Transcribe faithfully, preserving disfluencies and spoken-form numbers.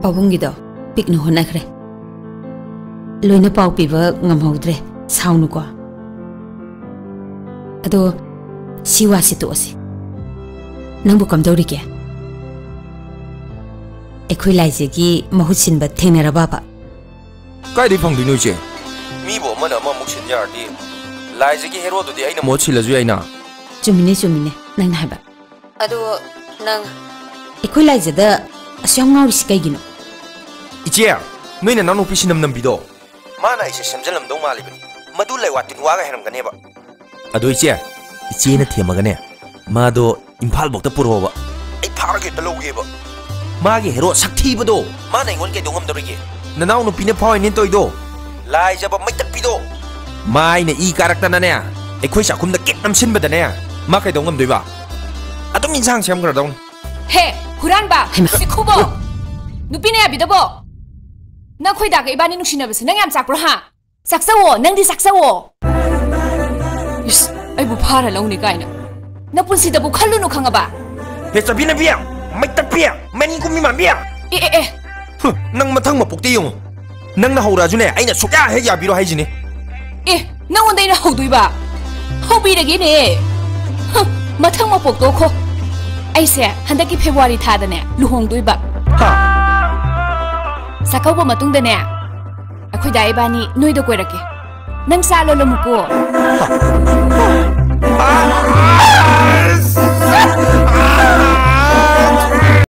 ꯄꯥꯕꯨꯡꯒꯤꯗꯣ ꯄꯤꯛꯅ ꯍꯣꯠꯅꯈ꯭ꯔꯦ꯫ ꯂꯣꯏꯅ ꯄꯥꯎ ꯄꯤꯕ ꯉꯝꯍꯧꯗ꯭ꯔꯦ꯫ ꯁꯥꯎꯅꯨꯀꯣ꯫ ꯑꯗꯣ ꯁꯤ ꯋꯥꯁꯤ ꯇꯣꯛꯑꯁꯤ꯫ ꯅꯪꯕꯨ ꯀꯝꯗꯧꯔꯤꯒꯦ? ꯑꯩꯈꯣꯏ ꯂꯥꯏꯖꯒꯤ ꯃꯍꯨꯠ ꯁꯤꯟꯕ ꯊꯦꯡꯅꯔꯕꯕ? ꯀꯥꯏꯗꯩ ꯐꯪꯗꯣꯏꯅꯣ, ꯏꯆꯦ? ꯃꯤꯕꯨ ꯑꯃꯅ ꯑꯃꯃꯨꯛ ꯁꯤꯟ ꯌꯥꯔꯗꯤ, ꯂꯥꯏꯖꯒꯤ ꯍꯦꯔꯣꯗꯨꯗꯤ ꯑꯩꯅ ꯃꯍꯨꯠ ꯁꯤꯜꯂꯁꯨ ꯌꯥꯏꯅ꯫ ꯆꯨꯝꯃꯤꯅꯦ, ꯆꯨꯝꯃꯤꯅꯦ ꯅꯪꯅ ꯍꯥꯏꯕ꯫ ꯑꯗꯣ ꯅꯪ ꯑꯩꯈꯣꯏ ꯂꯥꯏꯖꯗ ꯑꯁꯨꯛ ꯌꯥꯝ ꯉꯥꯎꯔꯤꯁꯤ ꯀꯩꯒꯤꯅꯣ? ꯏꯆꯦ, ꯅꯣꯏ ꯅꯅꯥꯎꯅꯨꯄꯤ ꯁꯤꯅꯝ ꯅꯝꯕꯤꯗꯣ, ꯃꯥꯅ ꯑꯩꯁꯦ ꯁꯦꯝꯖꯜꯂꯝꯗꯧ ꯃꯥꯜꯂꯤꯕꯅꯤ꯫ ꯃꯗꯨ ꯂꯩꯋꯥ ꯇꯤꯟꯋꯥꯒ ꯍꯩꯔꯝꯒꯅꯦꯕ꯫ ꯑꯗꯣ ꯏꯆꯦ, ꯏꯆꯦꯅ ꯊꯦꯝꯃꯒꯅꯦ, ꯃꯥꯗꯣ ꯏꯝꯐꯥꯜ ꯐꯥꯎꯇ ꯄꯨꯔꯛꯑꯣꯕ꯫ ꯑꯩ ꯐꯥꯔꯒ ꯍꯦꯛꯇ ꯂꯧꯒꯦꯕ꯫ ꯃꯥꯒꯤ ꯍꯦꯔꯣ ꯁꯛꯊꯤꯕꯗꯣ꯫ ꯃꯥꯅ ꯑꯩꯉꯣꯟꯗ ꯀꯩꯗꯧ ꯉꯝꯗꯧꯔꯤꯒꯦ? ꯅꯅꯥꯎ ꯅꯨꯄꯤꯅ ꯐꯥꯎꯔꯤꯅꯦ ꯇꯧꯔꯤꯗꯣ꯫ ꯂꯥꯏꯖꯕ ꯃꯩꯇꯞꯄꯤꯗꯣ꯫ ꯃꯥ ꯑꯩꯅ ꯏ ꯀꯥꯔꯛꯇꯅꯅꯦ, ꯑꯩꯈꯣꯏ ꯆꯥꯛꯈꯨꯝꯗ ꯀꯦꯛ ꯅꯝꯁꯤꯟꯕꯗꯅꯦ, ꯃꯥ ꯀꯩꯗꯧ ꯉꯝꯗꯣꯏꯕ? ꯑꯗꯨꯝ ꯏꯟꯁꯥꯡ ꯁꯦꯝꯈ꯭ꯔꯗꯧꯅꯤ꯫ ꯍꯦ, ꯍꯨꯔꯥꯟꯕ! ꯍꯩꯃꯥ! ꯁꯤꯈꯨꯕꯣ! ꯅꯨꯄꯤꯅ ꯌꯥꯕꯤꯗꯕꯣ! ꯅꯈꯣꯏꯗꯥꯒ ꯏꯕꯥꯅꯤ ꯅꯨꯡꯁꯤꯅꯕꯁꯦ ꯅꯪ ꯌꯥꯝ ꯆꯥꯛꯄ꯭ꯔꯣ, ꯍꯥ? ꯆꯥꯛꯆꯧꯋꯣ, ꯅꯪꯗꯤ ꯆꯥꯛꯆꯧꯋꯣ꯫ ꯏꯁ, ꯑꯩꯕꯨ ꯐꯥꯔ ꯂꯧꯅꯤ ꯀꯥꯏꯅ꯫ ꯅꯄꯨꯟꯁꯤꯗꯕꯨ ꯈꯜꯂꯨꯅꯨ, ꯈꯪꯉꯕ? ꯍꯦ, ꯆꯥꯕꯤ ꯅꯕꯤ, ꯃꯩꯇꯞꯄꯤ, ꯃꯅꯤ ꯀꯨꯝꯕꯤ ꯃꯥꯟꯕꯤ꯫ ꯑꯦ, ꯑꯦ, ꯑꯦ꯫ ꯍꯨ, ꯅꯪ ꯃꯊꯪ ꯃꯄꯣꯛꯇ ꯌꯦꯡꯉꯨ꯫ ꯅꯪꯅ ꯍꯧꯔꯛꯑꯁꯨꯅꯦ, ꯑꯩꯅ ꯁꯨꯛꯌꯥ ꯍꯦꯛ ꯌꯥꯕꯤꯔꯣ ꯍꯥꯏꯁꯤꯅꯦ꯫ ꯑꯦ, ꯅꯪꯉꯣꯟꯗ ꯑꯩꯅ ꯍꯧꯗꯣꯏꯕ? ꯍꯧꯕꯤꯔꯒꯦꯅꯦ꯫ ꯍ, ꯃꯊꯪ ꯃꯄꯣꯛ ꯇꯣꯛꯈꯣ꯫ ꯑꯩꯁꯦ ꯍꯟꯗꯛꯀꯤ ꯐꯦꯕ꯭ꯔꯨꯋꯥꯔꯤ ꯊꯥꯗꯅꯦ ꯂꯨꯍꯣꯡꯗꯣꯏꯕ꯫ ꯍꯥ? ꯆꯥꯛꯀꯧꯕ ꯃꯇꯨꯡꯗꯅꯦ, ꯑꯩꯈꯣꯏ ꯗꯥ ꯏꯕꯥꯅꯤ ꯅꯣꯏꯗ ꯀꯣꯏꯔꯛꯀꯦ꯫ ꯅꯪ ꯆꯥ ꯂꯣꯜꯂꯝꯃꯨꯀꯣ꯫